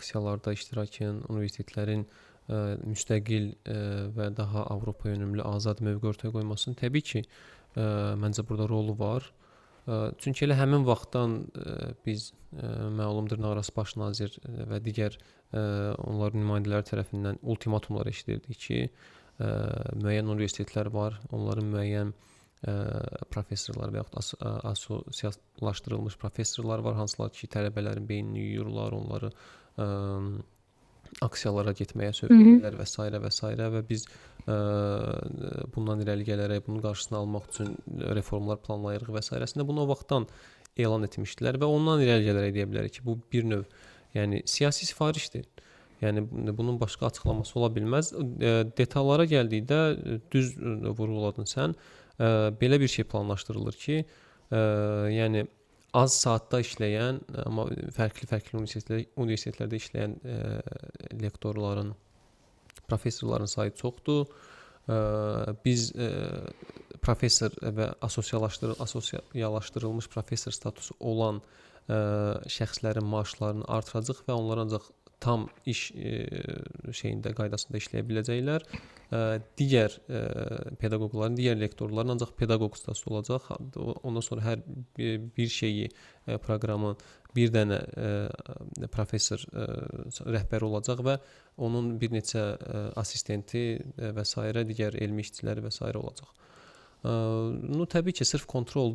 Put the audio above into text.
aksiyalarda iştirakın, universitetlərin müstəqil və daha Avropa yönümlü azad mövqe ortaya qoymasının təbii ki, məncə burada rolu var. Çünki elə həmin vaxtdan biz məlumdur, Naras baş nazir və digər onların nümayəndələri tərəfindən ultimatumlar eşidirdik ki, müəyyən universitetlər var, onların müəyyən professorlar və yaxud asosiallaşdırılmış professorlar var, hansılar ki, tələbələrin beynini yuyurlar, onları aksiyalara getməyə sövq edirlər və sairə və sairə və biz bundan irəli gələrək bunun qarşısını almaq üçün reformlar planlayırıq və sairə. Əslində bunu o vaxtdan elan etmişdilər və ondan irəli gələrək deyə bilərik ki, bu bir növ, yəni siyasi sifarişdir. Yəni bunun başqa açıqlaması ola bilməz. Detallara gəldikdə düz vurğuladın sən. Belə bir şey planlaşdırılır ki, yəni az saatda işləyən, amma fərqli-fərqli universitetlərdə işləyən lektorların, professorların sayı çoxdur. Biz professor və asosiallaşdırılmış professor statusu olan şəxslərin maaşlarını artıracaq və onlar ancaq tam iş şeyində, qaydasında işləyə biləcəklər. Digər pedaqoqların, digər lektorların ancaq pedaqoq statusu olacaq. Ondan sonra hər bir şeyi, proqramın bir dənə professor rəhbəri olacaq və onun bir neçə assistenti və sairə, digər elmi işçiləri və sairə olacaq. Nu, təbii ki, sırf kontroldur.